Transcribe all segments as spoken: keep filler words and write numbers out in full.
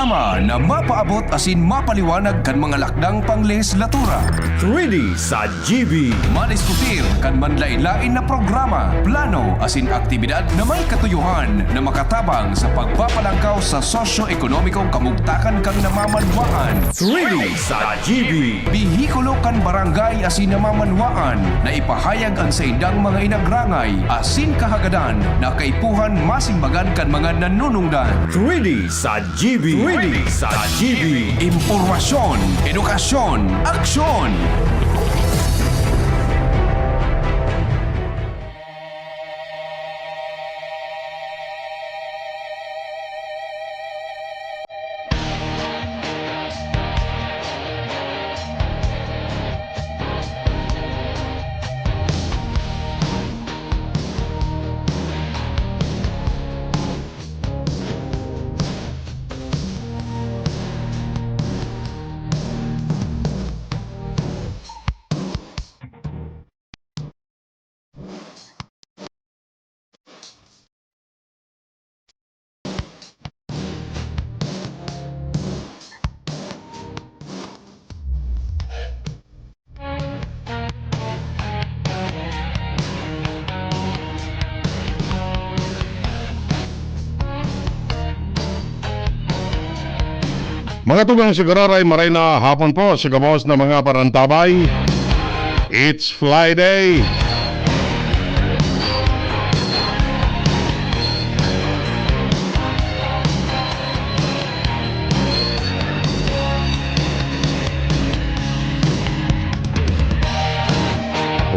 na mapaabot asin mapaliwanag kan mga lakdang panglehislatura. Three D sa G B. Madiskutir kan manlain-lain na programa, plano asin aktibidad na may katuyohan na makatabang sa pagpapalangkaw sa sosyo-ekonomikong kamugtakan kan namamanwaan. Three D sa G B. Bihikulo kan barangay asin namamanwaan na ipahayag an saindang mga inagrangay asin kahagadan na kaipuhan masimbagan kan mga nanunungdan. Three D sa G B. Three D sa G B. Impormasyon, edukasyon, aksyon! Mga tugang sa gararay, maray na hapon po sa gabos na mga parantabay. It's Friday.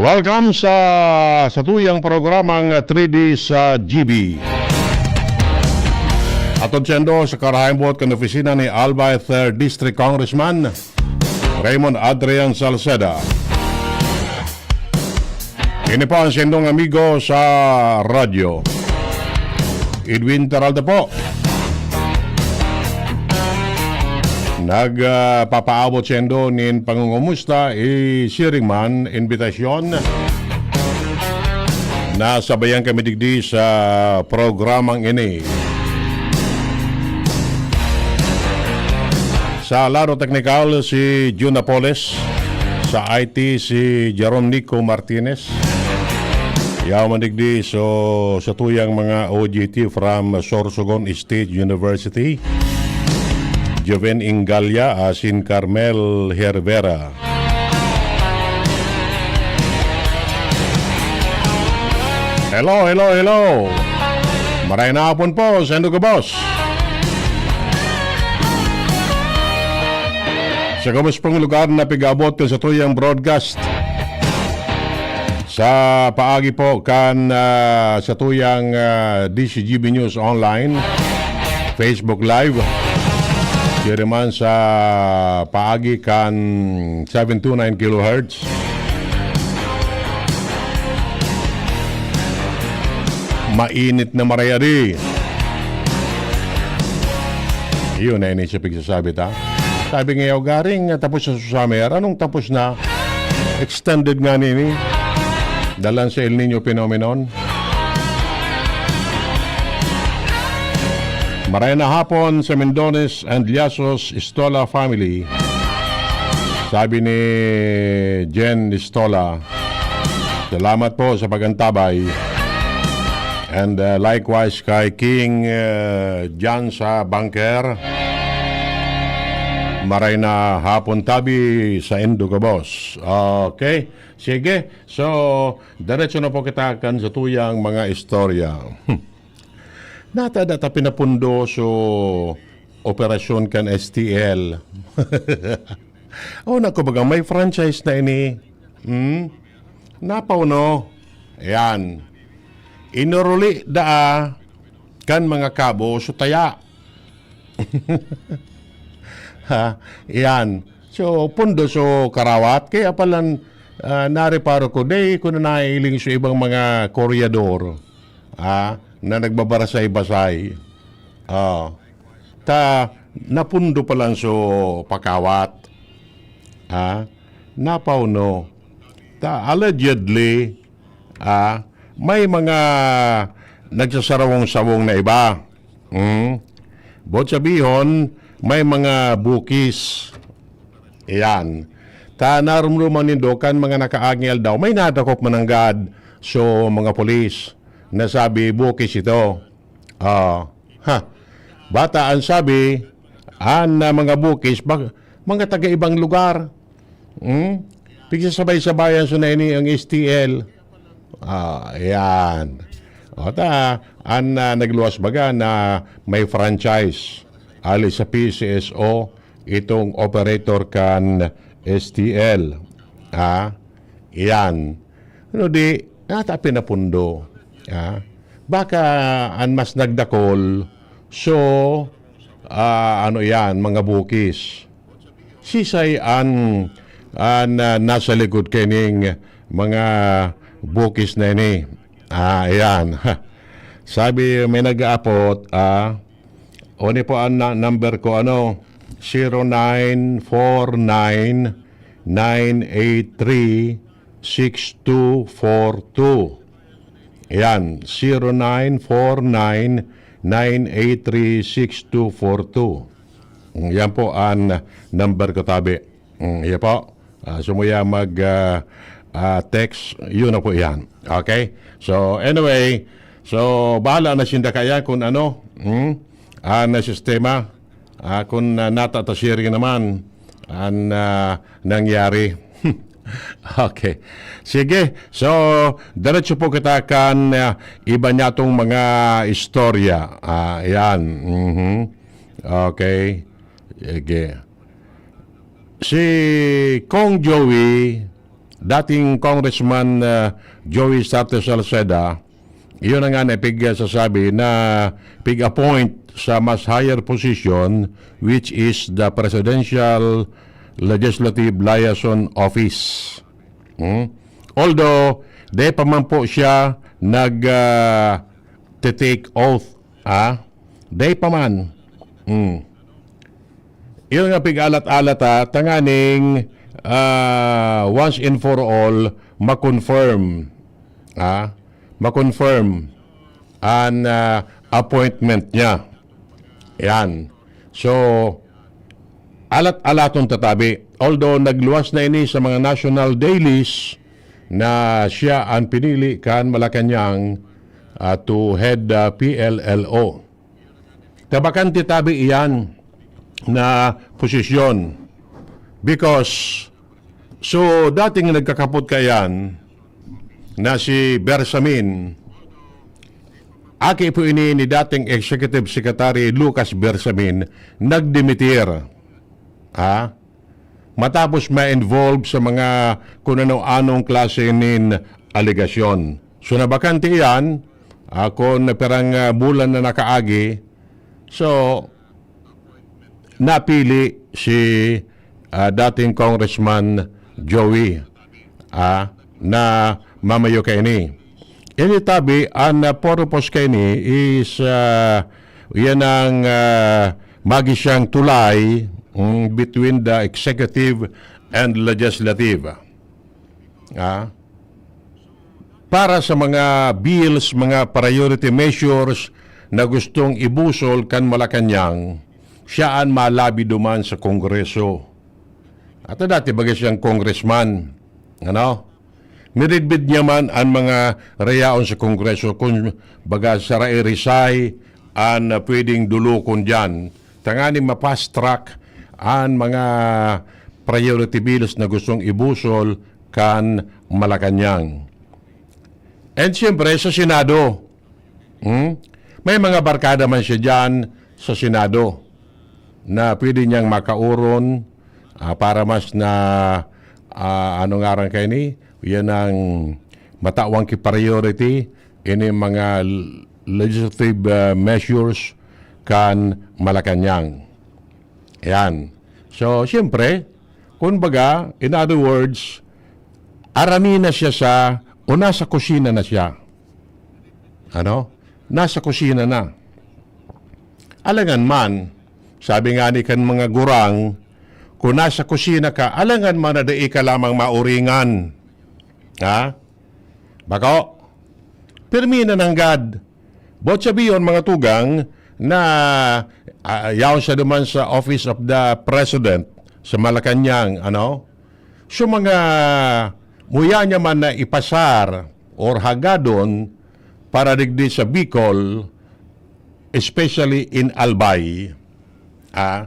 Welcome sa satuyang programang three D sa G B. Atod saindo sa karahayang buot kan opisina ni Albay Third District Congressman Raymond Adrian Salceda. Ini po ang saindong amigo sa radyo, Edwin Peralta po. Nag, ah, papaabot saindo nin pangungumusta, i-sharing man, imbitasyon na sabayan kami digdi sa programang ini. Sa lado teknikal, si Jun Napoles. Sa I T, si Jerome Nico Martinez. Yaman digdi, so, satuyang mga O J T from Sorsogon State University, Joven Ingalla asin Carmel Hervera. Hello, hello, hello. Maray na hapon po, saindo gabos. Sa gabos pong lugar na pig-aabot kan satuyang broadcast. Sa paagi po kan, ah, satuyang, ah, D C G B News Online, Facebook Live. Diri man sa paagi kan seven two nine kilohertz. Mainit na maray adi. Yun na ini siya pigsasabi ta. Sabi nga, "Yaw, garing, ah, tapos sa summer." Anong tapos na? Extended nga nini. Dalan sa El Nino phenomenon. Maray na hapon sa Mendones and Llasos Estola family. Sabi ni Jen Estola, "Salamat po sa pag-antabay." And, uh, likewise kay King, uh, Jan sa Bunker. Maray na hapon tabi saindo gabos. Okay. Sige. So, diretso na po kita kan satuyang mga istorya. Nata, nata pinapundo so operasyon kan S T L. Oh, naku, baga may franchise na ini. Hmm? Napaw, no? Ayan. Inuruli daa kan mga kabo so taya. Ha? Ayan. So, pundo so karawat. Kaya palan, ah, nareparo ko, dai ko na nailing so ibang mga koryador. Ah, na nagbabarasay-basay. Ah. Ta, napundo pa lang so pakawat. Ah, napaw, no? Ta, allegedly, ah, may mga nagsasarawong-sawong na iba. Hmm? Boot sabihon, may mga bukis. Iyan. Ta narumduman nindo kan mga nakaaging aldaw, may nadakop mananggad. So, mga pulis, nasabi, bukis ito. Ah, ha. Bata an sabi, an, ah, mga bukis, bag-, mga taga-ibang lugar. Hmm? Pigsasabay-sabayan so na ini ang S T L. Ah, ayan. O ta, an, ah, nagluwas baga na may franchise, ali sa P C S O, itong operator kan S T L. Ah, iyan. Ano di, nata pinapundo. Ah, baka an mas nagdakol, so, ah, ano iyan, mga bukis. Sisay an, an, ah, nasa likod kaining mga bukis na ini? Ah, ayan. Sabi, may nag-aapot, ah, o ni po ang na-, number ko, ano, zero nine four nine, nine eight three, six two four two. Ayan, zero nine four nine, nine eight three, six two four two. Mm, yan po ang number ko, tabi. Mm, yan po. Ah, sumuya mag, ah, ah, text, yun na po yan. Okay? So, anyway, so, bahala na sinda kaya kung ano, mm, ah, na sistema, ah, kung, ah, nata ta sharing naman ang, ah, nangyari. Okay. Sige. So, diretso po kita kan, ah, iba niya tong mga istorya. Ah, yan. Mhm. Okay. Sige. Si Cong Joey, dating Congressman, ah, Joey Sarte Salceda, iyon na nga na pig-, sasabi na pig-appoint sa mas higher position, which is the Presidential Legislative Liaison Office. Hmm? Although, di pa man po siya nag, ah, te-take oath, ah? Di pa man. Hmm. Yun nga pig-alat-alat, ah, tanganing, ah, once and for all, ma-confirm. Ah, ma-confirm an, ah, appointment niya. Yan. So, alat-alaton tatabi. Although nagluwas na ini sa mga national dailies na siya ang pinili kan Malacañang, ah, to head, ah, P L L O. Tabakante tabi iyan na posisyon. Because, so, dating nagkakapot kaiyan na si Bersamin, aki po ini ni dating Executive Secretary Lucas Bersamin, nagdimitir. Ha? Matapos ma-involve sa mga kung ano-anong klase nin alegasyon. So, nabakante iyan, ah, kung pirang, ah, bulan na nakaagi. So, napili si, ah, dating Congressman Joey, ah, na mamayo kaini. Ini tabi, an, ah, purpose kaini is, ah, yan ang, ah, magi siyang tulay, mm, between the executive and legislative. Ah, para sa mga bills, mga priority measures na gustong ibusol kan Malacañang, siya an malabi duman sa Kongreso. At dati baga siyang congressman, ano? Miridbid niya man an mga rayaon sa Kongreso, kung baga sarairisa an pwedeng dulokon diyan, tanganing ma-fast track an mga priority bills na gustong ibusol kan Malacañang. And siyempre, sa Senado, hmm? May mga barkada man siya diyan sa Senado na pwede niyang makauron, ah, para mas na, ah, ano ngaran kaini? Yan ang matawang ki-priority, ini mga l-, legislative, ah, measures kan Malacañang. Yan. So, siyempre, kumbaga, in other words, arami na siya sa, o nasa kusina na siya. Ano? Nasa kusina na. Alangan man, sabi nga ni kan mga gurang, kung nasa kusina ka, alangan man na dai ka lamang mauringan. Ha? Bako? Pirmi na nanggad. Boot sabihon, mga tugang, na, ah, yaon siya duman sa Office of the President sa Malacañang, ano? So, mga muya niya man na ipasar or hagadon para digdi sa Bicol, especially in Albay, ah,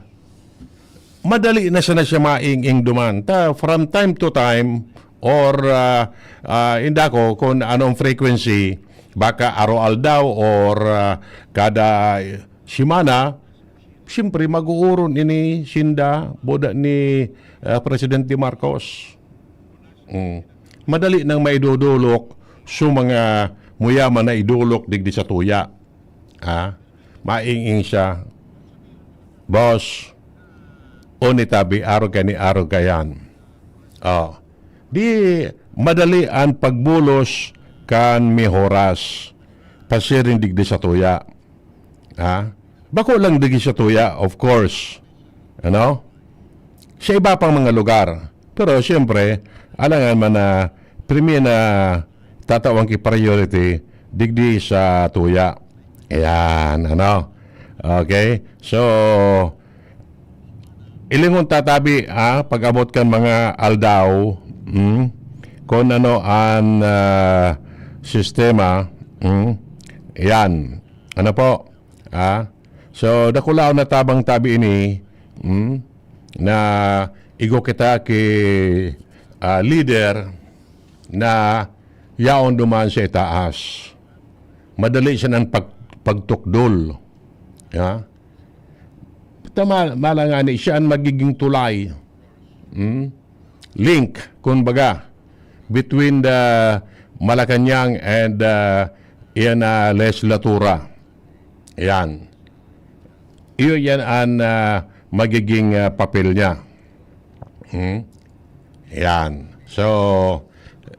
madali na sana siya maing-ing duman. Ta, from time to time, or, ah, ah, inda ko kung anong frequency, baka araw-aldaw or, ah, kada semana, siyempre, mag-uuron ini sinda, boda ni, ah, Presidente Marcos. Mm. Madali nang maidudulok so mga muyaman na idulok digdi sa tuya. Ha? Maing-ing siya. Boss, o ni tabi, arog ka ni arog ka yan. Oh. Di madali an pagbulos kan mihoras pasiring digdi sa tuya. Ha? Bako lang digdi sa tuya, of course. Ano? Sa iba pang mga lugar. Pero siyempre, alangan man na premye na tatawan ki priority digdi sa tuya. Ayan, ano? Okay? So, ilingon ta tabi, ah, pag-abot kan mga aldaw, mm, kung ano an, ah, sistema, mm, yan. Ano po? Ah? So, dakulaon na tabang tabi ini, mm, na igwa kita ki, ah, leader na yaon duman sa itaas. Madali siya nang pag-, pagtukdol. Ya? Tama, mala nga ni, siya an magiging tulay. Hmm? Link, kumbaga, between the Malacañang and, uh, iyan na legislatura. Yan. Iyo yan an, ah, magiging, ah, papel niya. Hmm? Yan. So,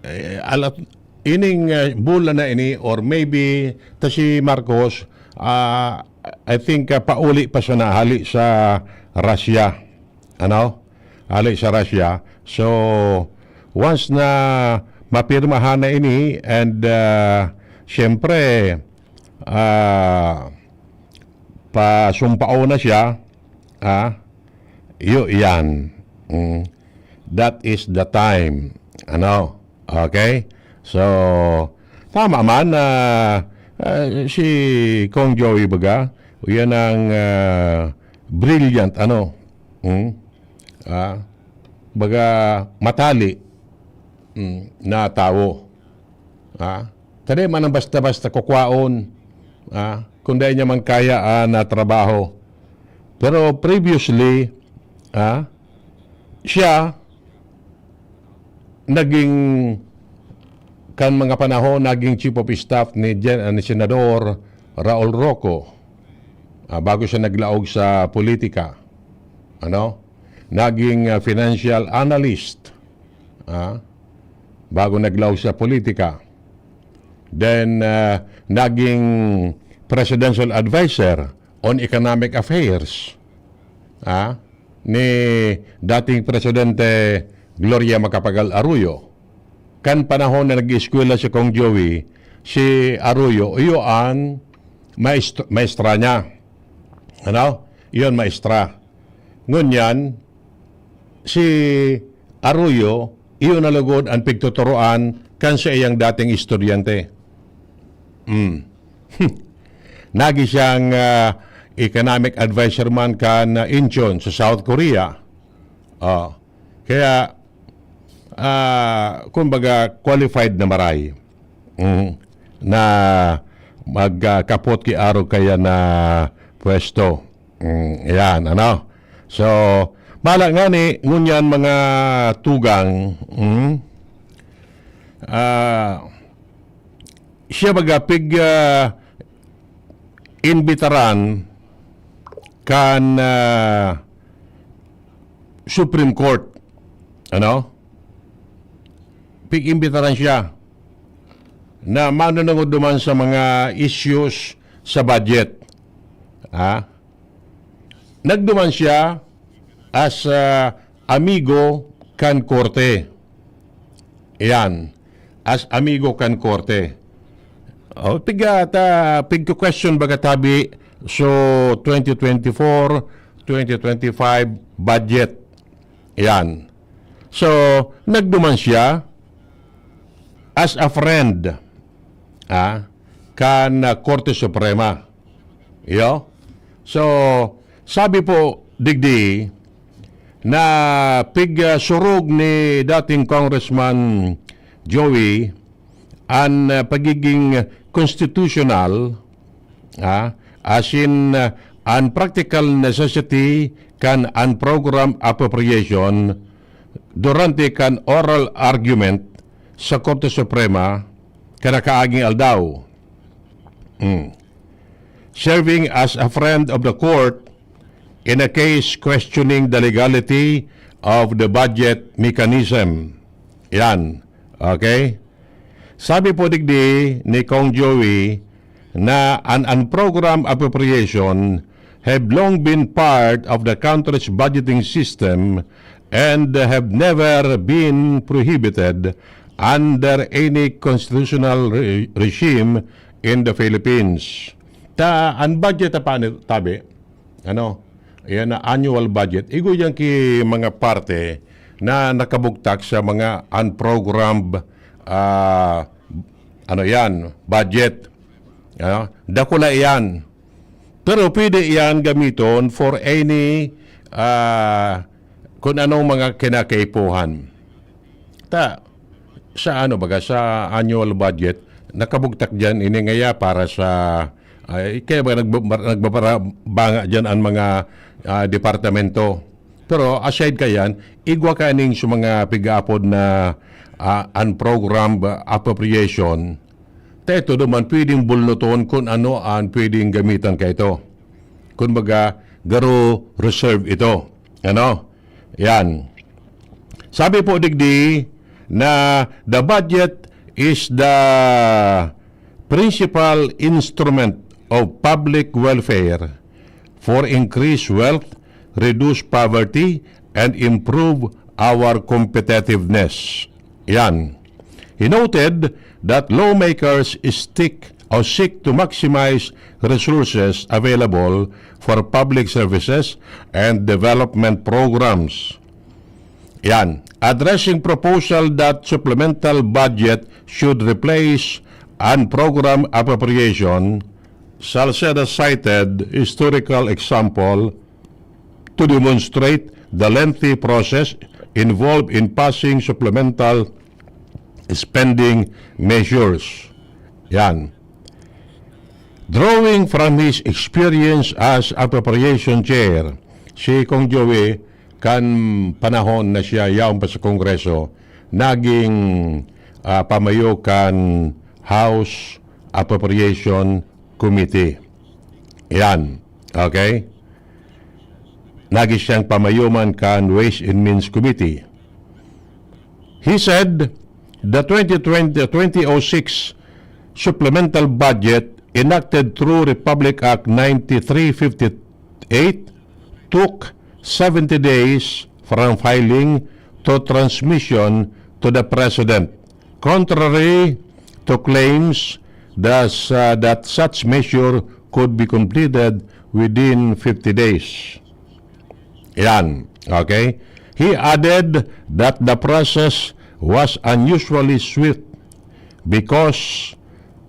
eh, alat, ining, ah, bola na ini, or maybe, ta si Marcos, ah, I think, ah, pauli pa siya na hali sa Russia. Ano? Hali sa Russia. So, once na mapirmahan na ini, and, ah, siyempre, ah, pasumpaon na siya, ah, iyo iyan. Mm. That is the time. Ano? Okay? So, tama man na, ah, si Kong Joey baga, yan ang, ah, brilliant, ano? Mm? Ah, baga matali, mm, na tawo. Ah, ta dai man ang basta-basta kukwaon, ah, kung dai niya man kaya, ah, na trabaho. Pero previously, ah, siya naging, kan mga panahon, naging chief of staff ni Gen-, ah, ni Senador Raul Roco, ah, bago siya naglaog sa politika. Ano? Naging, ah, financial analyst, ah, bago naglaog sa politika. Then, ah, naging presidential advisor on economic affairs, ah, ni dating Presidente Gloria Macapagal Arroyo. Kan panahon na nag-eskwela si Kong Joey, si Arroyo, iyo an maest-, maestra niya. Ano? Iyon, maestra. Ngunyan, si Arroyo, iyo na lugod an pigtuturoan kan saiyang dating estudyante. Mm. Nagi siyang, ah, economic advisor man kan, ah, Incheon sa South Korea. Ah, kaya, ah, kumbaga, qualified na maray. Mm. Na magkapot ki arog kaya na pwesto. Mm, yan, ano? So, mala nga ni, ngunyan mga tugang, mm, ah, siya baga pig, ah, imbitaran kan, ah, Supreme Court. Ano? Pig-imbitaran siya na manunungod duman sa mga issues sa budget. Ha? Nagduman siya as, ah, amigo kan korte. Iyan. As amigo kan korte. O, piga ta, pigko-question baga tabi So, twenty twenty-four, twenty twenty-five budget. Yan. So, nagduman siya as a friend, ah, kan, ah, Korte Suprema. Iyo? So, sabi po, digdi, na pig, ah, surog ni dating Congressman Joey an, ah, pagiging constitutional, ah, as in, ah, an practical necessity kan unprogrammed appropriation durante kan oral argument sa Korte Suprema kanakaaging aldaw. Hmm. Serving as a friend of the court in a case questioning the legality of the budget mechanism. Yan. Okay? Sabi po digdi ni Kong Joey na an unprogrammed appropriation have long been part of the country's budgeting system and have never been prohibited under any constitutional re- regime in the Philippines. Ta, an budget na pa, tabi, ano, yan na annual budget. Igo yan ki mga parte na nakabugtak sa mga unprogrammed, ah, ano yan, budget. Ano? Dakula yan. Pero pwede yan gamiton for any, ah, kung anong mga kinakaipuhan. Ta, sa ano baga, sa annual budget, nakabugtak diyan ini ngaya para sa, ay, kaya ba nagba-, nagbabarabanga diyan ang mga, ah, departamento? Pero aside kayan, igwa kaning sa mga pigaapod na, ah, unprogrammed appropriation, ta ito naman pwedeng bulnuton kung ano ang pwedeng gamitan kaito. Kumbaga, garo reserve ito. Ano? Yan. Sabi po digdi na the budget is the principal instrument of public welfare for increased wealth, reduced poverty, and improve our competitiveness. Yan. He noted that lawmakers stick or seek to maximize resources available for public services and development programs. Yan. Addressing proposal that supplemental budget should replace an program appropriation, Salceda cited historical example to demonstrate the lengthy process involved in passing supplemental spending measures. Yan. Drawing from his experience as appropriation chair, si Kong Joey, kan panahon na siya yaon pa sa Kongreso, naging, ah, pamayo kan House Appropriation Committee. Yan. Okay? Naging siyang pamayo man kan Ways and Means Committee. He said the twenty twenty, twenty oh six supplemental budget enacted through Republic Act ninety-three fifty-eight took seventy days from filing to transmission to the President, contrary to claims that, uh, that such measure could be completed within fifty days. Yan. Okay? He added that the process was unusually swift because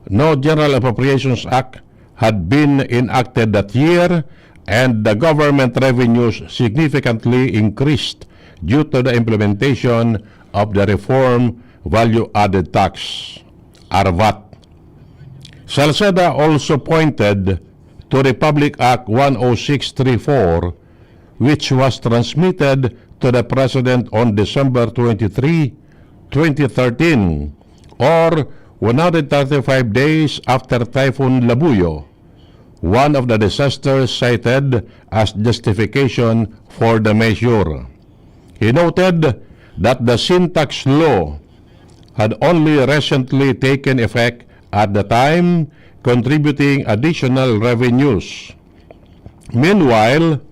no General Appropriations Act had been enacted that year, and the government revenues significantly increased due to the implementation of the reform value-added tax, R V A T. Salceda also pointed to Republic Act one oh six three four, which was transmitted to the President on December twenty-three, twenty thirteen, or one hundred thirty-five days after Typhoon Labuyo, one of the disasters cited as justification for the measure. He noted that the Sin Tax Law had only recently taken effect at the time, contributing additional revenues. Meanwhile,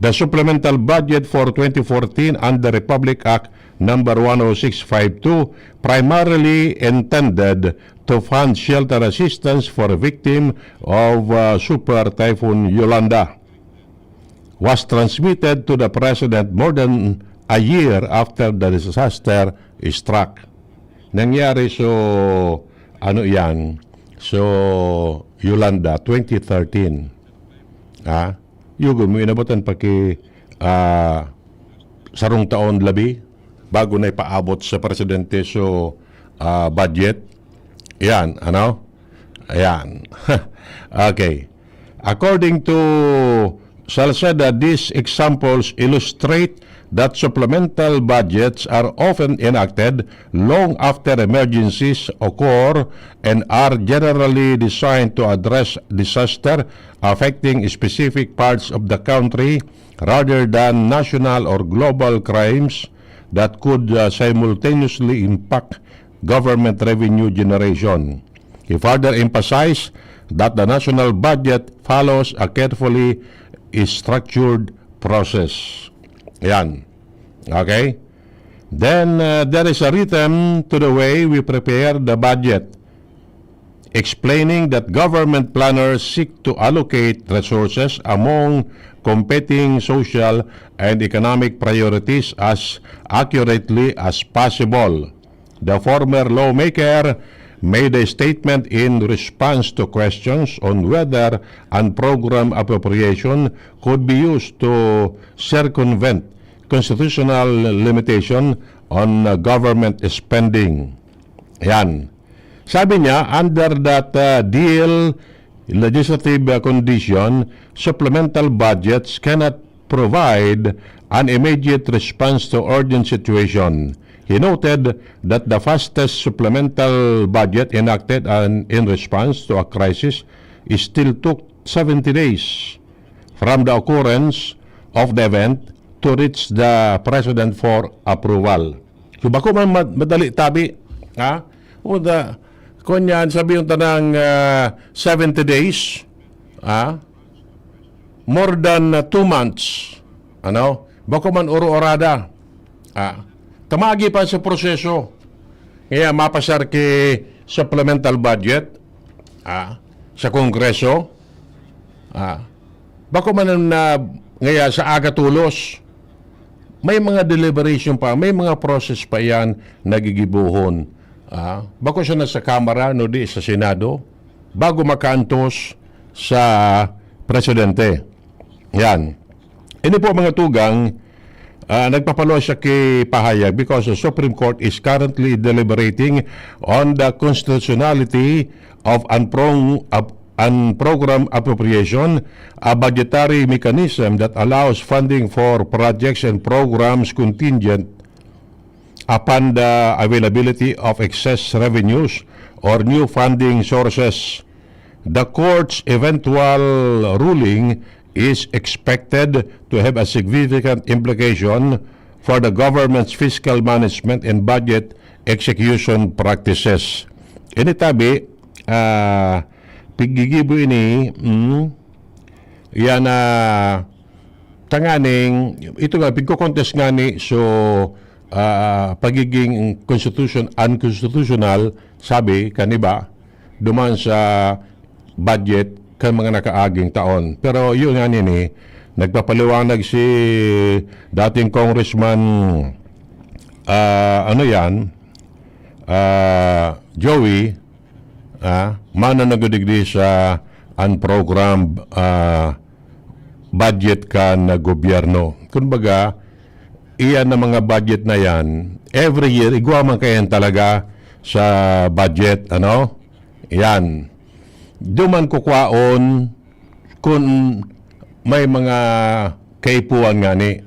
The supplemental budget for twenty fourteen under Republic Act number one oh six five two, primarily intended to fund shelter assistance for victim of uh, Super Typhoon Yolanda, was transmitted to the President more than a year after the disaster struck. Nangyari so, ano yan, so Yolanda, twenty thirteen. Ha? Yugon mo, inabotan pa ki ah, sarong taon labi bago na ipaabot sa presidente so ah, budget. Yan, ano? Ayan. Okay. According to Salceda, these examples illustrate that supplemental budgets are often enacted long after emergencies occur and are generally designed to address disaster affecting specific parts of the country rather than national or global crimes that could uh, simultaneously impact government revenue generation. He further emphasized that the national budget follows a carefully structured process. Yan. Okay? Then, uh, there is a rhythm to the way we prepare the budget, explaining that government planners seek to allocate resources among competing social and economic priorities as accurately as possible. The former lawmaker made a statement in response to questions on whether an program appropriation could be used to circumvent constitutional limitation on uh, government spending. Yan. Sabi niya, under that uh, deal legislative uh, condition, supplemental budgets cannot provide an immediate response to urgent situation. He noted that the fastest supplemental budget enacted an, in response to a crisis is still took seventy days from the occurrence of the event to reach the President for approval. So, bako man mad- madali tabi, ha? O da, kung yan, sabi yung tanang ah, seventy days, ha? More than ah, two months, ano? Bako man oro-orada, ha? Tamagi pa sa proseso. Kaya mapasar ki supplemental budget, ha? Sa Kongreso, ha? Bako man na ngaya sa aga tolos, may mga deliberation pa, may mga process pa yan nagigibohon. Ah, bako siya na sa Kamara, no di sa Senado, bago makaantos sa Presidente. Yan. Ini po mga tugang, ah, nagpapaluwas siya ki pahayag because the Supreme Court is currently deliberating on the constitutionality of an, prong, of an program appropriation, a budgetary mechanism that allows funding for projects and programs contingent upon the availability of excess revenues or new funding sources. The court's eventual ruling is expected to have a significant implication for the government's fiscal management and budget execution practices. Ini tabi, ah, piggigibo ini, mm, yan na tanganing, ito nga, pigko-contest nga ni, so, ah, pagiging constitution, unconstitutional, sabi, kan iba, duman sa budget kan mga nakaaging taon. Pero yun nga nini, nagpapaliwanag si dating Congressman, ah, ano yan, ah, Joey, ah, mananagodigdi sa unprogrammed ah, budget kan gobyerno. Kumbaga, iyan na mga budget na yan, every year, igwa man kayan talaga sa budget, ano? Yan. Duman kukwaon kung may mga kaipuhan nga ni.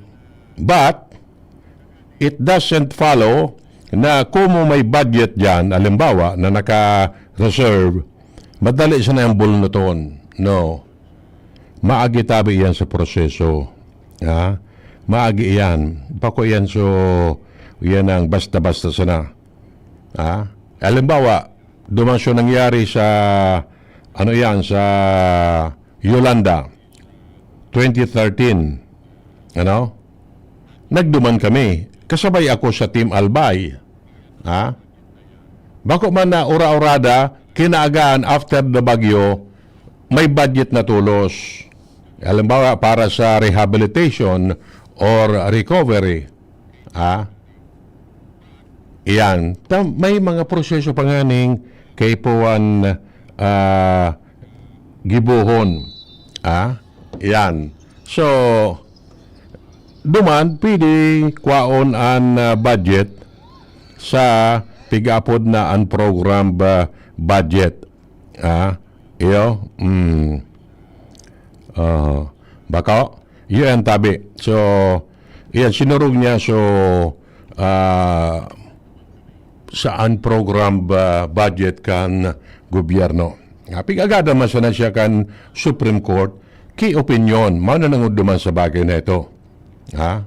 But, it doesn't follow na kung mo may budget dyan, halimbawa, na naka-reserve, madali siya na ang bulnuton. No. Maagi tabi iyan sa proseso. Ha? Maagi iyan. Bako iyan so, iyan ang basta-basta sana. Ha? Halimbawa, duman siya nangyari sa, ano iyan, sa Yolanda, twenty thirteen. Ano? Nagduman kami. Kasabay ako sa Team Albay. Ha? Bako man na ura-urada, kinaagaan after the bagyo, may budget na tolos. Halimbawa, para sa rehabilitation or recovery. Ha? Iyan. Tam-, may mga proseso pa nganing kaipuhan, ah, gibohon. Ha? Iyan. So, duman, pwede kwaon an, ah, budget sa pig-apod na an program, ah, budget. Ah, iyo? Mm. Ah, bako? Iyo an tabi. So, iyan, sinurog niya. So, ah, saan program ba budget kan gobyerno? Ah, pig-agadan man sana siya kan Supreme Court, ki opinyon, mao na nangunduman sa bagay na ito. Ha?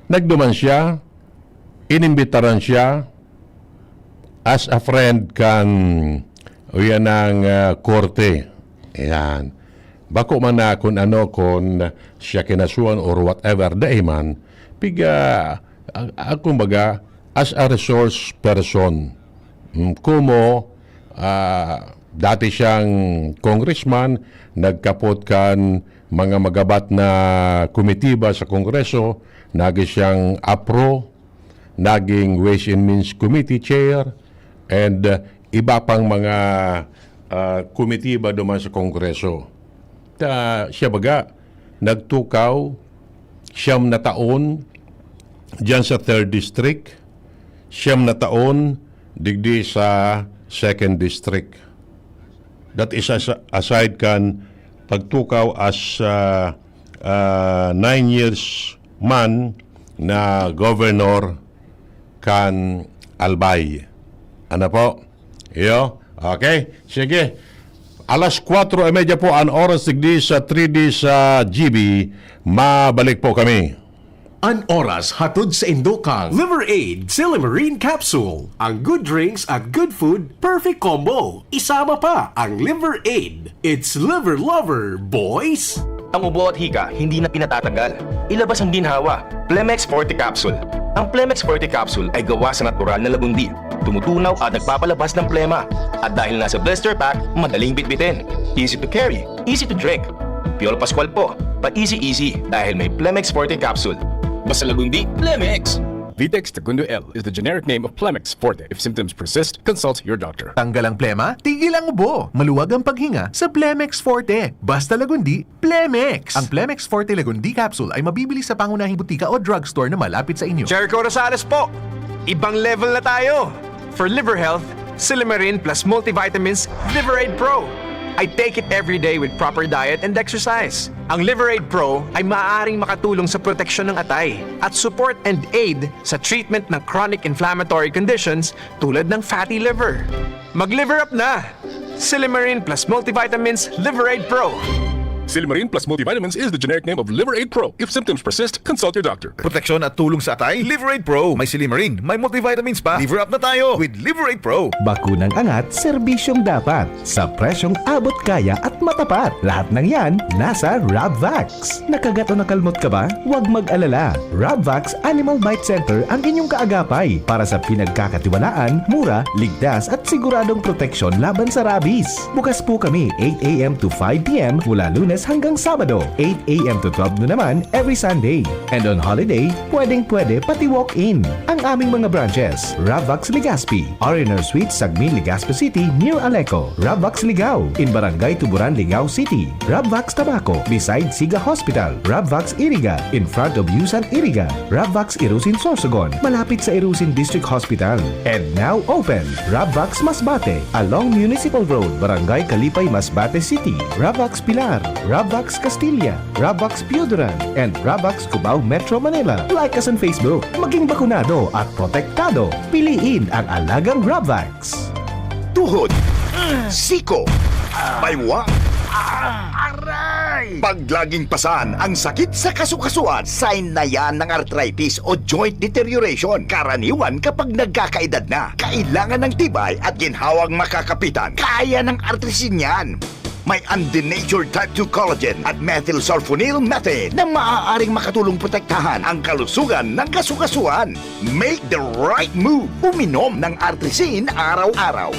Nagduman siya, inimbitaran siya as a friend kan, uyan ang, ah, korte. Ayan. Bako man na kun ano, kun siya kinasuhan or whatever, dai man. Piga, ah, ah, kumbaga, as a resource person. Mm, kumo, ah, dati siyang congressman, nagkapot kan mga magabat na komitiba sa Kongreso, nagi siyang APRO, naging Ways and Means Committee Chair, and, uh, iba pang mga, uh, komitiba duman sa Kongreso. Ta, siya baga, nagtukaw siyam na taon diyan sa third District, siyam na taon digdi sa second District. That is as-, aside kan pagtukaw as, uh, uh, nine years man na governor kan Albay. Ano po? Iyo? Okay. Sige. Alas kwatro y media po an oras digdi sa three D sa G B. Mabalik po kami. An oras hatod sa indo kan Liver Aid Silymarin Capsule. Ang good drinks at good food, perfect combo. Isama pa ang Liver Aid. It's Liver Lover, boys! Ang ubo at hika, hindi na pinatatagal. Ilabas ang ginhawa. Plemex Forte Capsule. Ang Plemex Forte Capsule ay gawa sa natural na lagundi. Tumutunaw at nagpapalabas ng plema. At dahil nasa blister pack, madaling bitbitin. Easy to carry, easy to drink. Piolo Pascual po, pa-easy-easy dahil may Plemex Forte Capsule. Basta lagundi, Plemex! Vitex Segundo L is the generic name of Plemex Forte. If symptoms persist, consult your doctor. Tanggal ang plema, tigil ang ubo. Maluwag ang paghinga sa Plemex Forte. Basta lagundi, Plemex! Ang Plemex Forte Lagundi Capsule ay mabibili sa pangunahing butika o drugstore na malapit sa inyo. Jericho Rosales po! Ibang level na tayo! For liver health, Silymarin plus multivitamins, Liver Aid Pro. I take it every day with proper diet and exercise. Ang Liver Aid Pro ay maaaring makatulong sa proteksyon ng atay at support and aid sa treatment ng chronic inflammatory conditions tulad ng fatty liver. Mag-liver up na! Silymarin plus multivitamins, Liver Aid Pro. Silymarin plus multivitamins is the generic name of Liver Aid Pro. If symptoms persist, consult your doctor. Proteksyon at tulong sa atay, Liver Aid Pro. May silymarin, may multivitamins pa. Liver up na tayo with Liver Aid Pro. Bakunang angat, serbisyong dapat. Sa presyong abot kaya at matapat. Lahat ng yan, nasa Rabvax. Nakagat o nakalmot ka ba? Huwag mag-alala. Rabvax Animal Bite Center ang inyong kaagapay para sa pinagkakatiwalaan, mura, ligtas at siguradong proteksyon laban sa rabies. Bukas po kami eight a m to five p m mula Lunes hanggang Sabado, eight a m to twelve noon naman every Sunday. And on holiday, pwedeng-pwede pati walk-in. Ang aming mga branches, Rabvax Legazpi, R and R Suite, Sagmin, Legazpi City, near Aleco, Rabvax Ligao, in Barangay Tuburan, Ligao City, Rabvax Tabaco, beside Siga Hospital, Rabvax Iriga, in front of Yusan Iriga, Rabvax Irusin Sorsogon, malapit sa Irusin District Hospital. And now open, Rabvax Masbate, along Municipal Road, Barangay Kalipay, Masbate City, Rabvax Pilar, Rabvax Castilla, Rabvax Pioduran, and Rabvax Cubao, Metro Manila. Like us on Facebook. Maging bakunado at protektado. Piliin ang alagang Rabvax. Tuhod, siko, baywa, aray! Pag laging pasan ang sakit sa kasukasuan, sign na yan ng arthritis o joint deterioration. Karaniwan kapag nagkakaedad na, kailangan ng tibay at ginhawang makakapitan. Kaya ng artrisin yan. May undenatured type two collagen at methylsulfonyl methane na maaaring makatulong protektahan ang kalusugan ng kasukasuan. Make the right move. Uminom ng Artrisin araw-araw.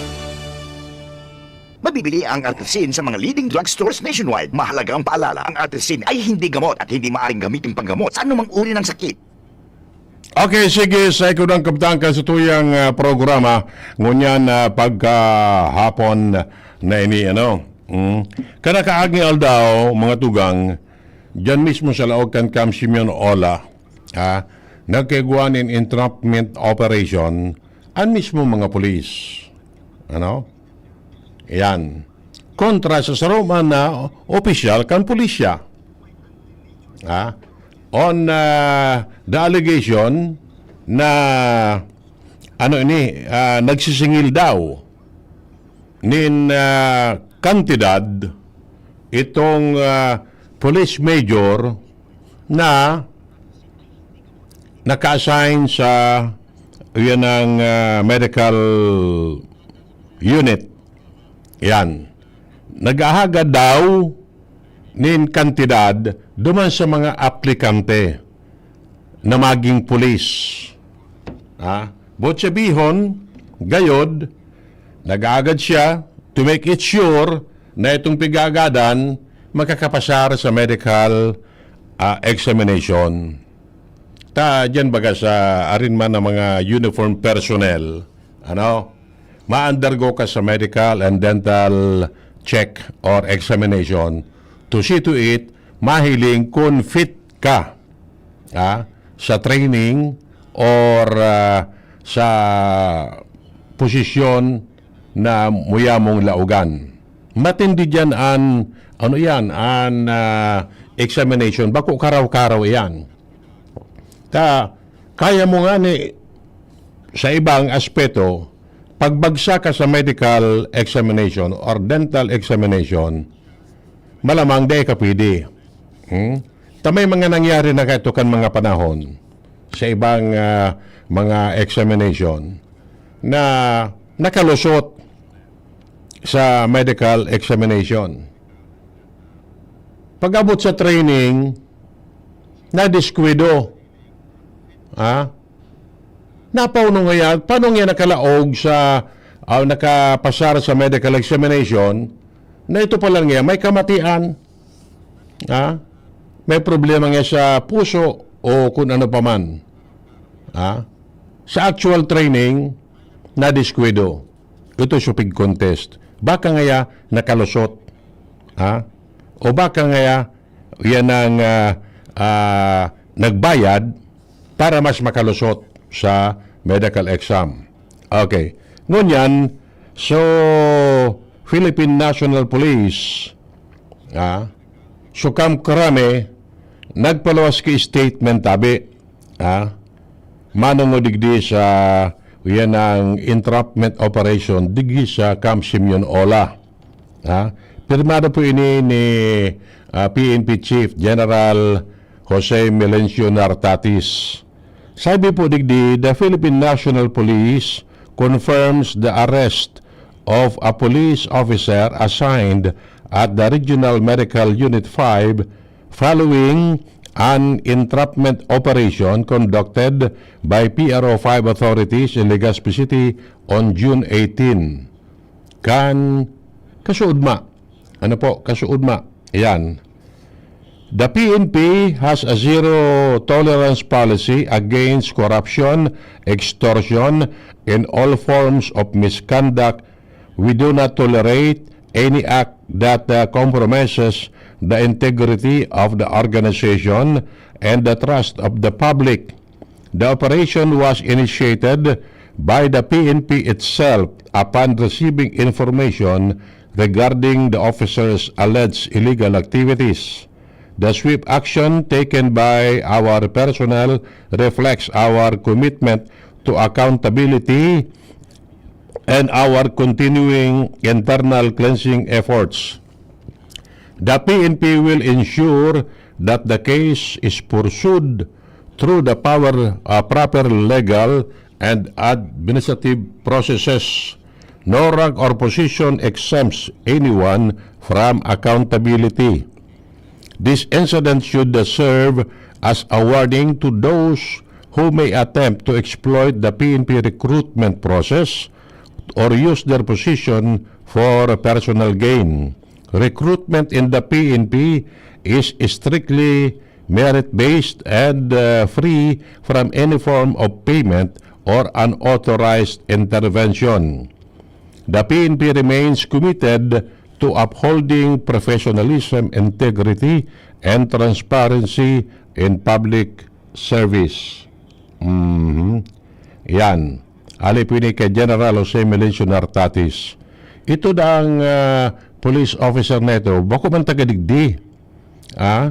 Mabibili ang Artrisin sa mga leading drugstores nationwide. Mahalagang paalala, ang Artrisin ay hindi gamot at hindi maaaring gamitin panggamot sa anumang uri ng sakit. Okay, sige, sa ikaw ng kabtang ka sa tuyang ah, programa, ngunyan na pagkahapon na ini, ano? Mm. Kanakaagni aldaw, mga tugang, dyan mismo sa laog kan Camp Simeon Ola, ha, nagkaigwa nin entrapment operation an mismo mga pulis. Ano? Yan. Kontra sa saruman na opisyal kan pulisya. Ha? On ah, the allegation na ano ini, ah, nagsisingil daw nin ah, kantidad itong ah, police major na naka-assign sa yan ang ah, medical unit. Yan. Nag-ahagad daw nin kantidad duman sa mga aplikante na maging pulis. Ha? Buot sabihon, gayod, nag-aagad siya to make it sure na itong pig-aagadan makakapasar sa medical ah, examination. Ta, dyan baga sa arin man ng mga uniform personnel, ano, ma-undergo ka sa medical and dental check or examination to see to it, mahiling kung fit ka ah, sa training or ah, sa posisyon na muya mong laogan. Matindi diyan an, ano yan, an ah, examination. Bako karaw-karaw iyan. Ta, kaya mo nga ni sa ibang aspeto, pagbagsak ka sa medical examination or dental examination, malamang di ka pwede. Hmm? Ta may mga nangyari na kaito kan mga panahon sa ibang ah, mga examination na nakalusot sa medical examination. Pag-abot sa training, nadiskuwido. Ha? Napauno ngaya, paano ngaya nakalaog sa, ah, nakapasar sa medical examination, na ito pala ngaya, may kamatian. Ha? May problema ngaya sa puso o kung ano pa man. Ha? Sa actual training, nadiskuwido. Ito sa pig-contest. Baka ngaya nakalusot. Ha? O baka ngaya, yan ang ah, ah, nagbayad para mas makalusot sa medical exam. Okay. Ngunyan, so, Philippine National Police, ah, so Camp Crame, nagpaluwas ki statement tabi. Ah, manungo digdi sa yan ang entrapment operation digdi sa Camp Simeon Ola. Ha? Pirmado po ini ni ah, P N P Chief General Jose Melencio Nartatis. Sabi po digdi, the Philippine National Police confirms the arrest of a police officer assigned at the Regional Medical Unit five following an entrapment operation conducted by P R O five authorities in Legazpi City on June eighteen. Kan kasuudma. Ano po? Kasuudma. Yan. The P N P has a zero tolerance policy against corruption, extortion, and all forms of misconduct. We do not tolerate any act that uh, compromises the integrity of the organization and the trust of the public. The operation was initiated by the P N P itself upon receiving information regarding the officers' alleged illegal activities. The swift action taken by our personnel reflects our commitment to accountability and our continuing internal cleansing efforts. The P N P will ensure that the case is pursued through the power, uh, proper legal and administrative processes. No rank or position exempts anyone from accountability. This incident should serve as a warning to those who may attempt to exploit the P N P recruitment process or use their position for personal gain. Recruitment in the P N P is strictly merit-based and uh, free from any form of payment or unauthorized intervention. The P N P remains committed to upholding professionalism, integrity, and transparency in public service. Mhm. Yan. Hale po ini kay General Jose Melencio Nartatis. Ito daang ah, police officer na ito, bako man taga digdi. Ah?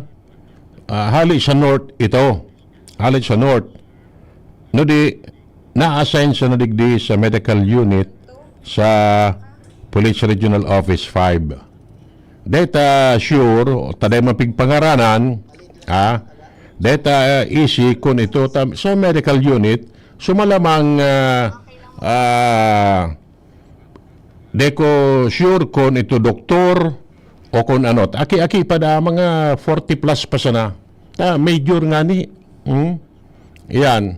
Ah, hale sa North ito. Hale sa North. No di, na-assign siya na digdi sa medical unit sa Police Regional Office five. Deta sure, taday man pigpangaranan, ha? Deta easy kun ito tam-, sa medical unit, sumalamang ah, ah, de ko sure kun ito doktor o kun ano. Aki-aki pa da, mga forty plus pa sana. Ta, major nga ni. Hmm? Yan.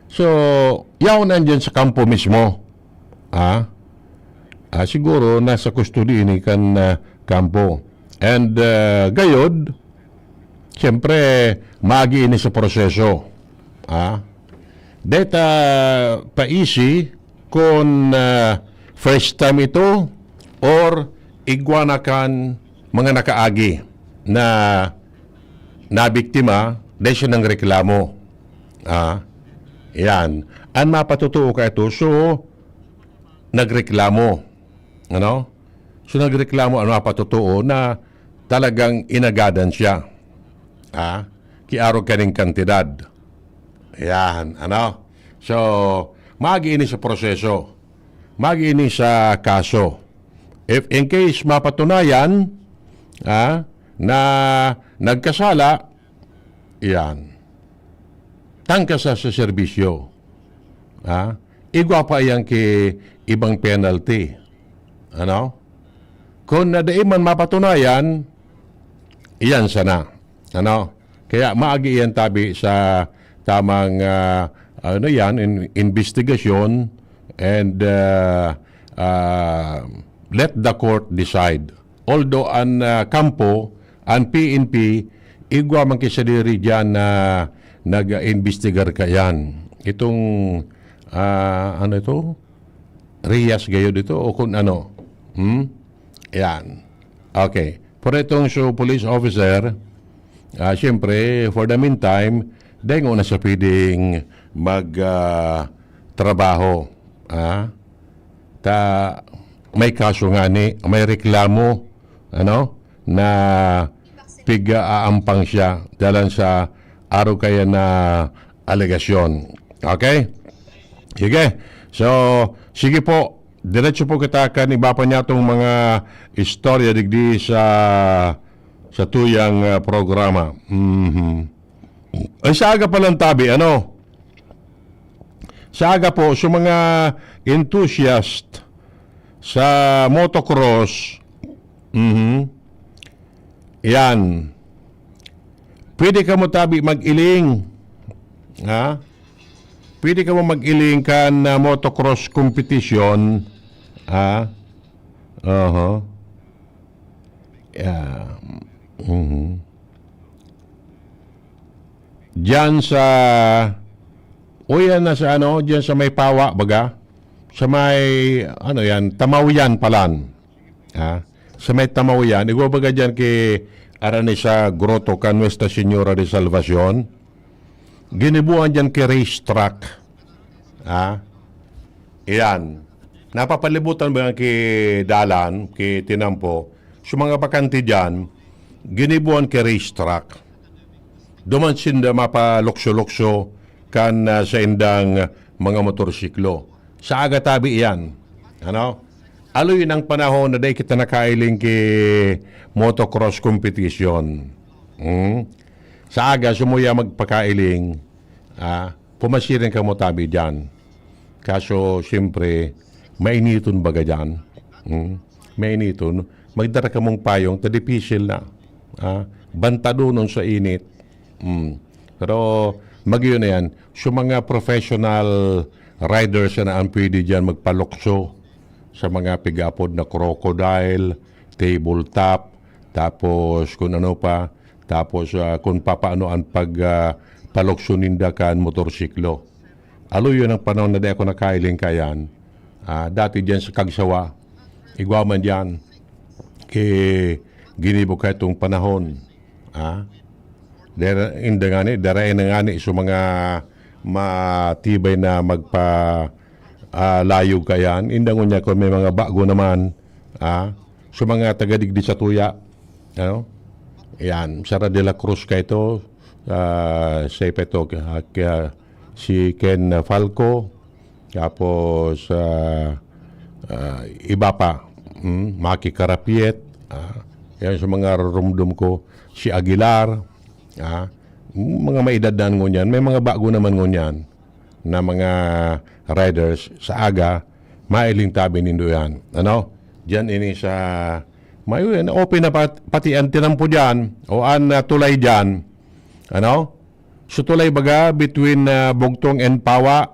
So, yaon andyan sa kampo mismo. Ah? Ah, siguro nasa custody ini kan ah, kampo. And ah, gayod, siyempre, magi ini sa proseso. Ah? Deta paisi kun ah, first time ito or igwa na kan mga nakaagi na nabiktima dahil siya nang reklamo. Ah, yan. An mapatotoo ka ito, so, nagreklamo. Ano? So, nagreklamo an mapatotoo na talagang inagadan siya. Ah, kiarog kaning kantidad. Yan, ano? So, magi ini sa proseso. Magi ini sa kaso. If in case mapatunayan ah, na nagkasala, yan. Tangka sa, sa serbisyo. Ha? Igwa pa iyan ki ibang penalty. Ano? Kung na dai man mapatunayan, iyan sana. Ano? Kaya maagi iyan tabi sa tamang ah, ano yan, in, investigasyon and ah, ah, let the court decide. Although an ah, kampo, an P N P, igwa man ki sadiri diyan na nag-imbestigar kayan. Itong ah, ano ito? Reyes gayod ito o kung ano? Hmm? Yan. Okay. Pero itong so police officer, ah, siyempre, for the meantime, dengo na siya pwedeng mag ah, trabaho. Ah? Ta may kaso nga ni, may reklamo, ano, na pig-aampang siya dalan sa arog kaya na alegasyon. Okay? Sige. So, sige po. Diretso po kita kan iba pa niyatong mga istorya digdi sa sa tuyang ah, programa. Mhm. Ay, sa aga pa lang tabi, ano? Sa aga po, sa mga enthusiast sa motocross, mhm, yan. Pwede ka mo tabi mag-iling. Ha? Pwede ka mo mag-iling kan ah, motocross competition. Ha? Oho. Yeah. Mhm. Diyan sa, o yan na sa ano, diyan sa may Pawa, baga? Sa may, ano yan, Tamawian palan. Ha? Sa may Tamawian, igwa baga diyan ki, arani sa grotto kan Nuestra Señora de Salvacion. Ginibuan diyan ki race track. Ha? Iyan. Napapalibutan ba yan ki dalan, ki tinampo? So, mga bakante diyan, ginibuan ki race track. Duman sinda mapalukso-lukso kan ah, sa indang mga motorsiklo. Sa aga tabi iyan. Ano? Aloy nang panahon na dai kita nakailing ki motocross competition. Hmm? Sa aga, sumuya magpakailing, ah, pumasiring ka mo tabi diyan. Kaso, siyempre, mainiton baga diyan. Hmm? Mainiton. Magdara kamong payong, ta dipisil na. Ah, bantadonon sa init. Hmm. Pero magyo na yan. So, mga professional riders na ang pwede diyan magpalukso sa mga pigapod na crocodile, tabletop, tapos kung ano pa, tapos, ah, kung papaano ang pag, ah, palukso ninda kan motorsiklo. Aloy, yun ang panahon na di ako nakailing kayan. Ah, dati diyan sa Kagsawa, igwa man diyan, ki ginibo ka itong panahon. Ah, dera, inda ngani, dara na ngani, so mga matibay na magpa, ah, layog kayan. Inda ngunyan kung may mga bago naman, ah, so mga taga digdi sa tuya, ano? Yan, Sara de la Cruz ka ito, ah, sa ito, ah, kaya si Ken Falco, tapos, ah, ah, iba pa, hmm, Maki Karapiet, ah, yan sa mga rumdum ko, si Aguilar, ah, mga maedad na ngunyan, may mga bago naman ngunyan na mga riders sa aga, mailing tabi nindo yan. Ano? Diyan ini sa, may, open na pat-, pati ang tinampo diyan, o ang, ah, tulay diyan. Ano? So, tulay baga between, ah, Bugtong and Pawa,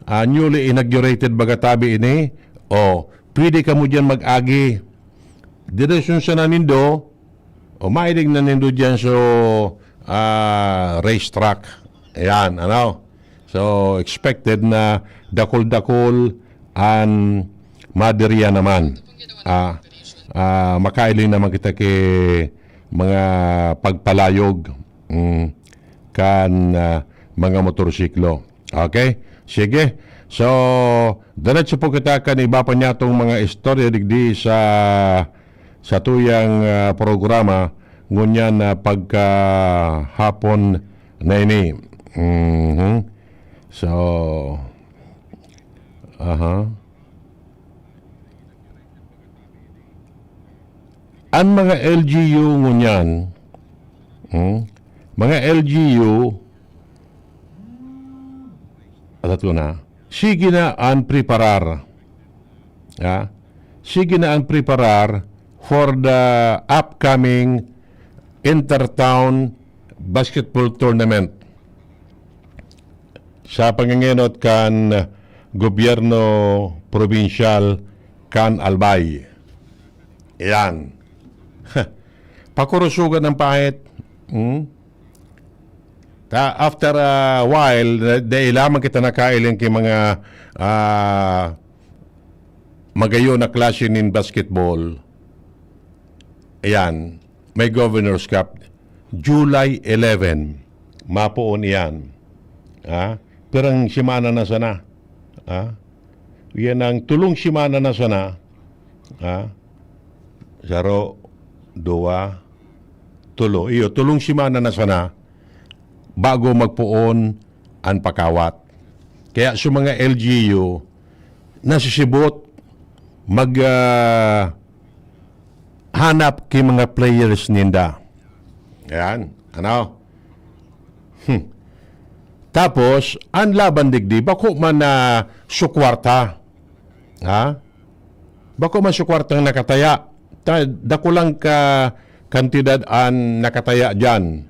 ah, newly inaugurated baga tabi ini. O, pwede kamo diyan mag-agi. Direksyon sa nanindo, o mailing na nindo diyan so, ah, racetrack. Ayan, ano? So, expected na dakul-dakul an madiriya naman. Ah, ah, makailing naman kita ki mga pagpalayog, mm, kan, ah, mga motorsiklo. Okay? Sige. So, diretso po kita kan iba pa niyatong mga istorya digdi sa, sa tuyang, ah, programa ngunyan na pagkahapon na ini. Mhm. So, aha. An mga L G U ngunyan, hmm, mga L G U, atat ko na, sige na an preparar. Ha? Sige na an preparar for the upcoming intertown basketball tournament sa pangangenot kan gobyerno probinsyal kan Albay. Ayan. Pakurusugan ang pahit. Hmm? Ta, after a while, da-, dai lamang kita nakailing ki mga, ah, magayon na klase nin basketball. Ayan, may Governor's Cup, July eleven. Mapoon iyan. Ha? Pirang semana na sana. Ha? Yan ang tulong semana na sana. Ha? Saro, duwa, tulo. Iyo, tulong semana na sana bago magpoon an pakawat. Kaya sa mga L G U, nasisibot mag, ah, hanap ki mga players ninda. Ayan. Ano? Hmm. Tapos, ang laban digdi, bako man na sukwarta. Ha? Bako man sukwartang nakataya. Ta-, dakulang ka kantidad an nakataya diyan.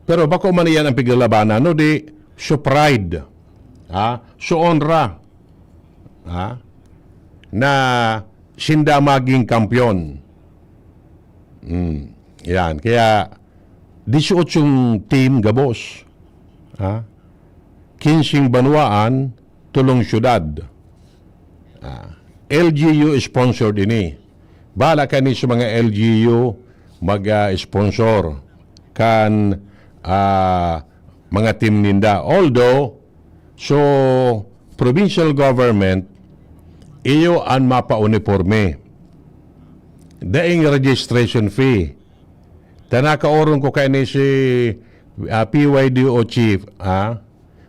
Pero bako man iyan ang piglalabanan, no? Di, so pride. Ha? So honra. Ha? Na sinda maging kampiyon. Hmm. Yan. Kaya, dieciocho team gabos. Ha? Kinsing banwaan, tolong syudad. Ah, L G U sponsored ini. Bahala kani sa mga L G U mag, ah, sponsor kan, ah, mga team ninda. Although, so, provincial government, iyo an mapauniporme. Daing registration fee. Ta nakaorong ko kaini si, ah, P Y D O chief, ah.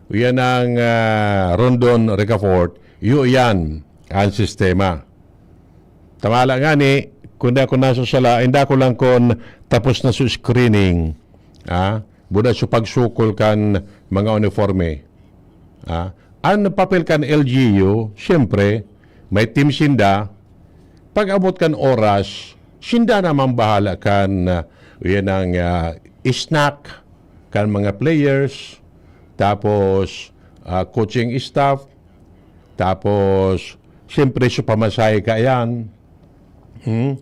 Yan ang, ah, Rondon Ricafort. Iyo yan ang sistema. Tamala ngani, kung di ako nasasala, inda ko lang kon tapos na sa screening, ah, buda sa pagsukol kan mga uniforme. Ah, ang papel kan L G U, siyempre, may team sinda, pag-abot kan oras, sinda naman bahala kan, ah, yan ang, ah, snack kan mga players, tapos, ah, coaching staff, tapos, siyempre, sa pamasahe ka yan. Hmm?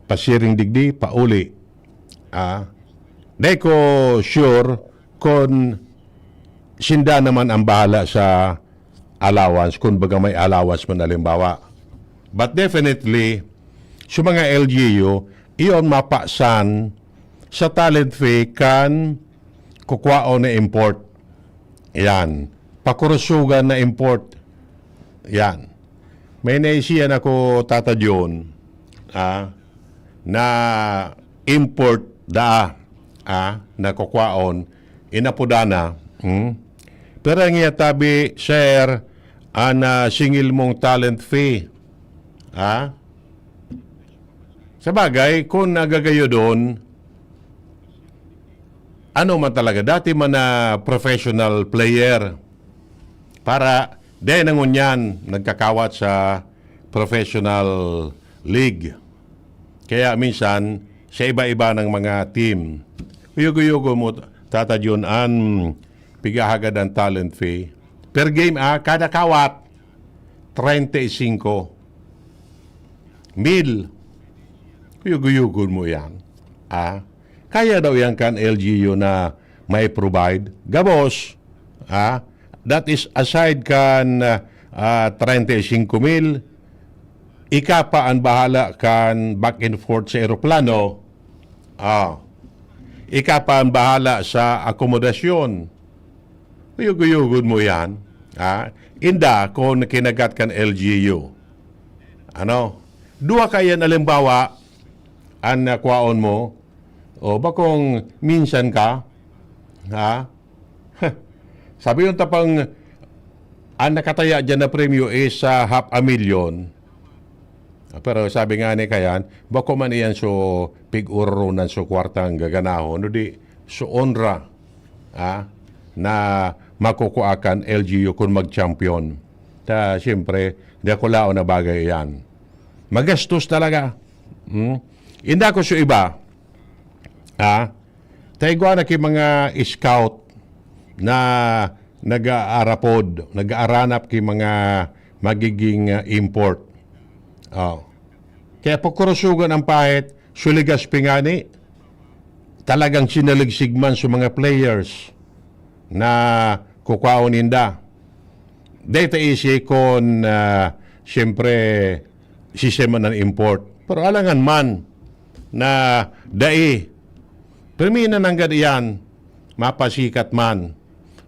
Pasiring digdi, pauli. Ah, di ko sure kung sinda naman ang bahala sa allowance, kung baga may allowance man, halimbawa. But definitely, sa mga L G U, iyon mapasan sa talent fee kan kukwaon na import. Yan. Pakurusugan na import. Yan. May naisihan ako, Tata John, ah, na import daa, ah, na kukwaon, inapodan na. Hmm? Pero ang iya tabi, sir, an, ah, singil mong talent fee. Ah? Sa bagay, kung nagagayo doon, ano man talaga, dati man na professional player. Para, dahil na ngunyan, nagkakawat sa professional league. Kaya minsan, sa iba-iba ng mga team, uyog-uyogo mo, Tata John, an pighahagad ang talent fee. Per game, ah, kada kawat, treinta y cinco mil. Uyog-uyogon mo yan. Ah? Kaya daw yan kan L G U na may provide. Gabos, ah? That is aside kan, ah, ah, treinta y cinco mil. Ika pa ang bahala kan back and forth sa eroplano. Ah. Ika pa ang bahala sa akomodasyon. Uyog-uyogon mo yan. Ah? Inda kung kinagat kan L G U. Ano? Duha ka yan, alimbawa, an, ah, kwaon mo. O, bakong minsan ka, ha? Sabi yung tapang, ang nakataya dyan na premyo is, ah, half a million. Ah, pero sabi nga ni Kayan, bako man iyan so pig-urunan so kwartang gaganahon, no di, so onra, ah, na makukuha kan L G U kung mag-champion. Ta, siyempre, di ako laon na bagay iyan. Magastos talaga. Hmm? Inda ko so iba, ah, taigwa na ki mga scout na nag-aarapod, nag-aaranap ki mga magiging, ah, import. Oh. Kaya pakurusugan ang pahit, suligas pingani, talagang sinaligsig man sa mga players na kukwaon ninda. Data isi kon, ah, siyempre, sisya man an import. Pero alangan man na dai. Pero minsan nanggad iyan, mapasikat man.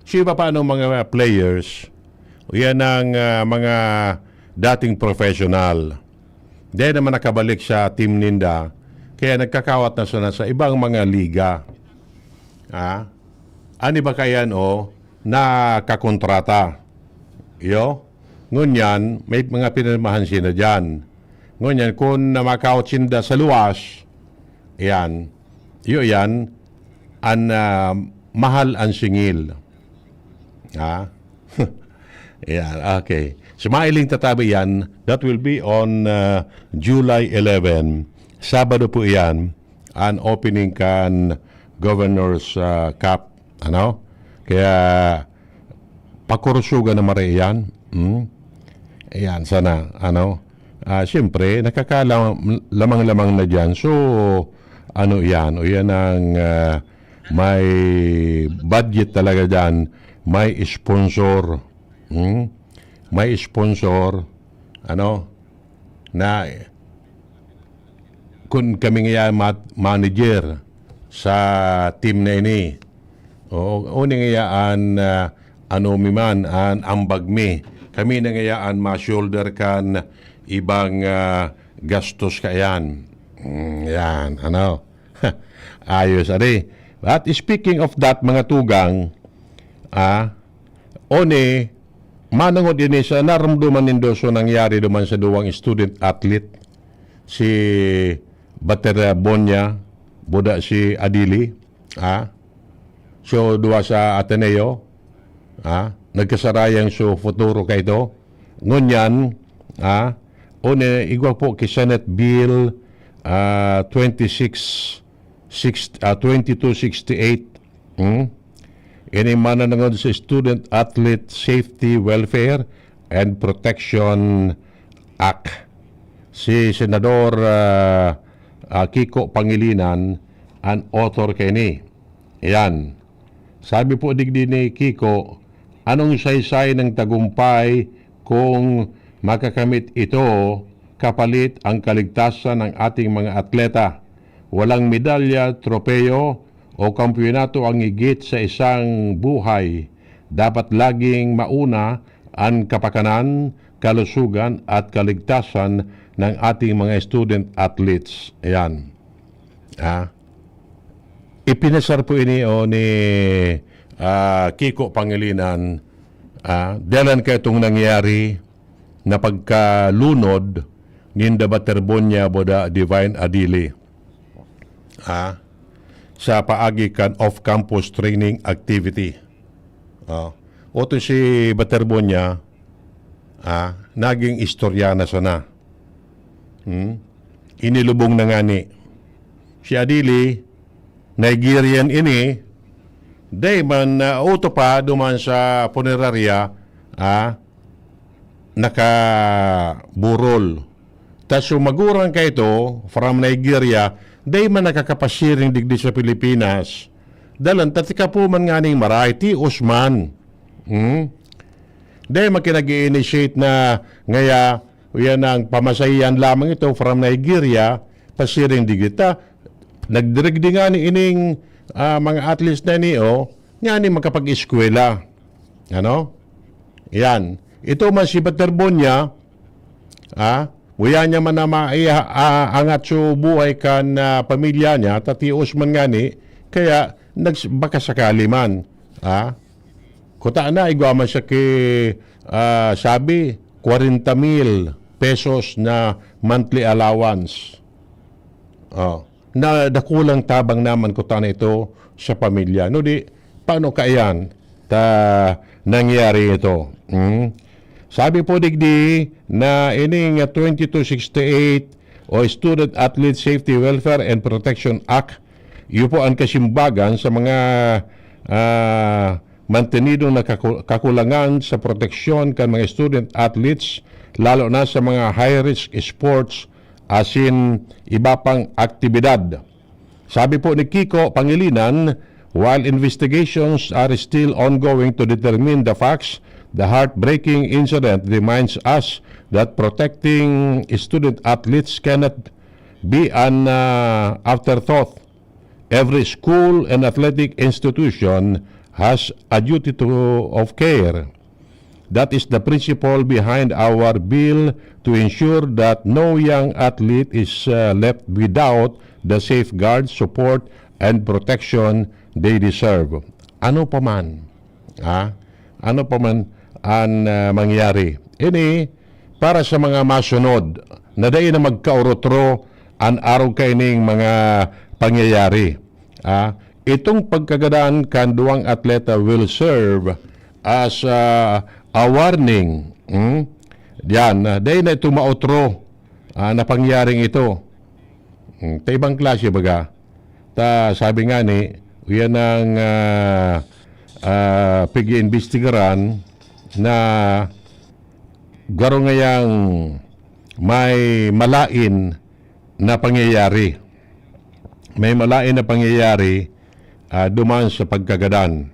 So, iba pa anong mga players, o yan ang, ah, mga dating professional. Dahil naman nakabalik sa team ninda, kaya nagkakawat na sana sa ibang mga liga. Ah? Ani ba kayan o nakakontrata? Iyo? Ngunyan, may mga pinirmahan sila dyan. Ngunyan, kung na-knockout sinda sa luwas, yan. Iyo yan, an, ah, mahal an singil. Ha? Yan, okay. Sa Mailing Tatabi yan, that will be on, ah, July eleven. Sabado po yan, an opening kan Governor's, ah, Cup. Ano? Kaya, pakurusugan na mare yan. Hmm? Ayan, sana, ano? Ah, siyempre, nakakalamang-lamang na dyan. So, ano yan? O yan ang, ah, may budget talaga dyan. May sponsor. Hmm? May sponsor. Ano? Na kun kami nga ma-, manager sa team na ini, o, o ni nga an, ah, ano mi man, an ambag mi, kami na nga an ma-shoulder kan ibang, ah, gastos kaiyan. Mm, yan, ano. Ayos, ari. But speaking of that, mga tugang, ah, oni, manongod ini sa naramdaman nindo so nangyari duman sa duwang student athlete, si Bater Bonya, buda si Adili, ha? So, duwa sa Ateneo, ha? Nagkasarayang so futuro kaito. Ngunyan, Ah, o ni, igwa po ki Senate Bill, ah, twenty-six, six, ah, twenty-two sixty-eight. Hmm? Ini mananangod sa Student Athlete Safety, Welfare and Protection Act. Si Senador, ah, ah, Kiko Pangilinan an author kaini. Yan. Sabi po digdi ni Kiko, anong saysay ng tagumpay kung makakamit ito kapalit ang kaligtasan ng ating mga atleta? Walang medalya, tropeyo, o kampiyonato ang higit sa isang buhay. Dapat laging mauna ang kapakanan, kalusugan at kaligtasan ng ating mga student athletes. Ayan. Ha? Ipinasar po ini, o, ni, ah, Kiko Pangilinan, ah, dalan ka itong nangyari na pagkalunod ninda Baterbonia boda Divine Adili, ah, sa paagi kan off-campus training activity. Ah, oto si Baterbonia, ah, naging istorya na sana. Hmm? Inilubong na ngani. Si Adili, Nigerian ini, dai man, ah, uto pa duman sa punerarya, ah, nakaburol. Tas yung magurang kaito, from Nigeria, dai man nakakapasiring digdi sa Pilipinas. Dalan, tatika po man nganing marahay, ti Usman. Hmm? Dai man kinag-i-initiate na ngaya, yan ang pamasahiyan lamang ito from Nigeria, pasiring digdi ta. Nagdirigdi nga ni ining, ah, mga athletes na ini, oh, nga ni makapag-eskwela. Ano? Yan. Ito man si Baterbonia, ah, uya niya man na maiha-, ah, angat so buhay kan, ah, pamilya niya, tatios man ngani, kaya nags-, baka sakali man, ah, kuta na, igwa man siya ki, ah, sabi, kwarenta mil pesos na monthly allowance. Oh, na dakulang tabang naman kuta na ito sa pamilya. No di, paano kaiyan ta nangyari ito? Hmm? Sabi po digdi na ining twenty-two sixty-eight o Student Athlete Safety, Welfare and Protection Act, iyo po ang kasimbagan sa mga, ah, mantenidong nakaku-, kakulangan sa proteksyon kan mga student athletes, lalo na sa mga high-risk sports asin iba pang aktibidad. Sabi po ni Kiko Pangilinan, while investigations are still ongoing to determine the facts, the heartbreaking incident reminds us that protecting student athletes cannot be an, uh, afterthought. Every school and athletic institution has a duty to, of care. That is the principle behind our bill to ensure that no young athlete is, uh, left without the safeguard, support, and protection they deserve. Ano pa man, ha? Ano pa man ang, uh, mangyari? Ini para sa mga masunod na dai na magkaorotro an arog kaining mga pangyayari. Ah, itong pagkagadan kan duwang atleta will serve as, ah, a warning. Hmm? Diyan, ah, dai na ito maotro, ah, na pangyaring ito. Hmm, ta ibang klase baga. Ta sabi nga ni, yan ang, ah, ah, pag-iimbestigaran na garo ngayang may malain na pangyayari. May malain na pangyayari, ah, duman sa pagkagadan.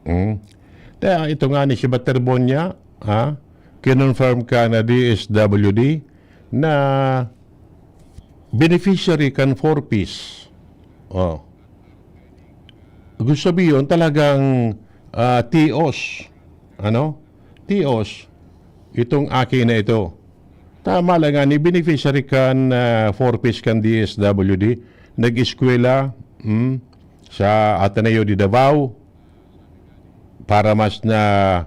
Hmm? Kaya ito nga ni si Baterbonia, ha? Kinonfirm ka na D S W D na beneficiary kan four Ps. Oh. Gusto sabihin, talagang, ah, tios. Ano? Tios. Itong aki na ito. Tama lang nga, ni beneficiary kan, ah, four Ps kan D S W D. Nag-eskwela, hmm, sa Ateneo de Davao para mas na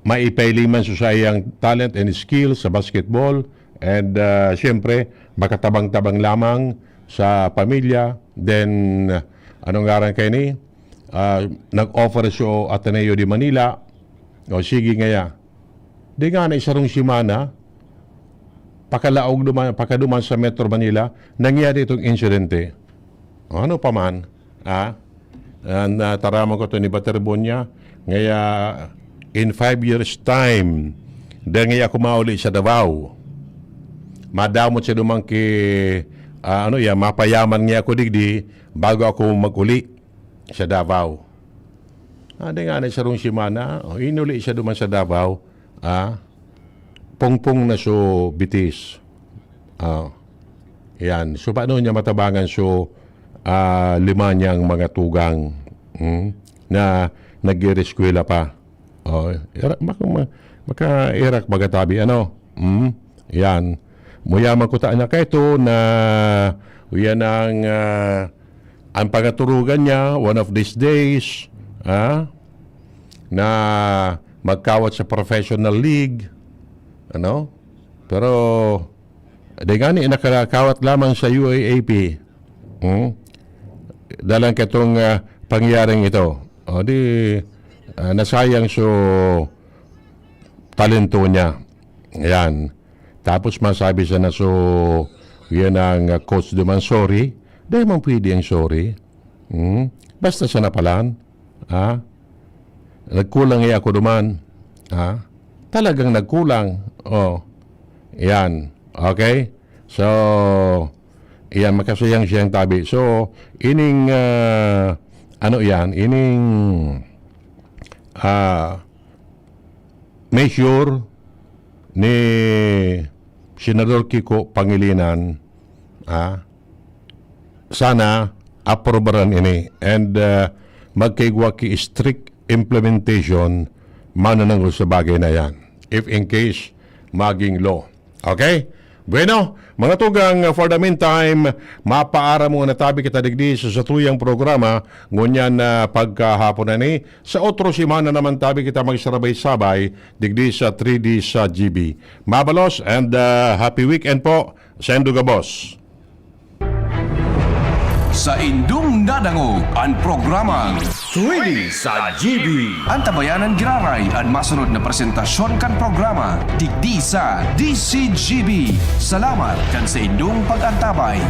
maipailing man sa saiyang talent and skill sa basketball. And, ah, siyempre, makatabang-tabang lamang sa pamilya. Then, anong ngaran kayo ni? Ah, nag-offer sa Ateneo de Manila. O, sige ngaya. Di nga na isarong semana, pakalaog duman, pakaduman sa Metro Manila, nangyari itong insidente. Ano pa man, ah, ah, nataraman ko to ni Baterbonia, ngaya in five years time, dahil ngaya ako mauli sa Davao. Madamot siya duman ki, ah, ano yan, mapayaman ngaya ako digdi, bago ako mag-uli sa Davao. Ada nga na sarong semana, o, inuli siya duman sa Davao, ah, pongpong na so bitis. Ah, yan. So, paano niya matabangan so, ah, lima niyang mga tugang, hmm, na nag-ireskwela pa? Oh, era, maka, ma-, maka-erak baga tabi, ano? Hmm? Yan. Muyaman ko ta na kaito na yan ang, ah, ang pangaturugan niya, one of these days, ah, na magkawat sa professional league, ano? Pero, di gani, nakakawat lamang sa U A A P. Hmm? Dalang katong, ah, pangyaring ito. O di, ah, nasayang so talento niya. Ayan. Tapos masabi siya na so, yan ang, ah, coach duman, sorry. Di man pwede ang sorry. Hmm? Basta siya napalan. Ha? Nagkulang iya ako duman. Ha? Talagang nagkulang. Oh. Yan. Okay? So, yan, makasayang siyang tabi. So, ining, ah, ano yan? Ining, ah, measure ni Senador Kiko Pangilinan, ah, sana aprobaran ini and, ah, magkaigwa ki strict implementation mananangol sa bagay na yan. If in case maging law. Okay? Bueno, mga tugang, for the meantime, mapaaram muna tabi kita digdi sa satuyang programa, ngunyan na pagkahapon na ni. Sa otro semana naman tabi kita magsarabay-sabay digdi sa three D sa G B. Mabalos and, ah, happy weekend po sa indong gabos. Sa indong nadangog an programang Three D sa G B. Antabayanan giraray an masunod na presentasyon kan programa digdi sa D C G B. Salamat kan sa indong pag-antabay.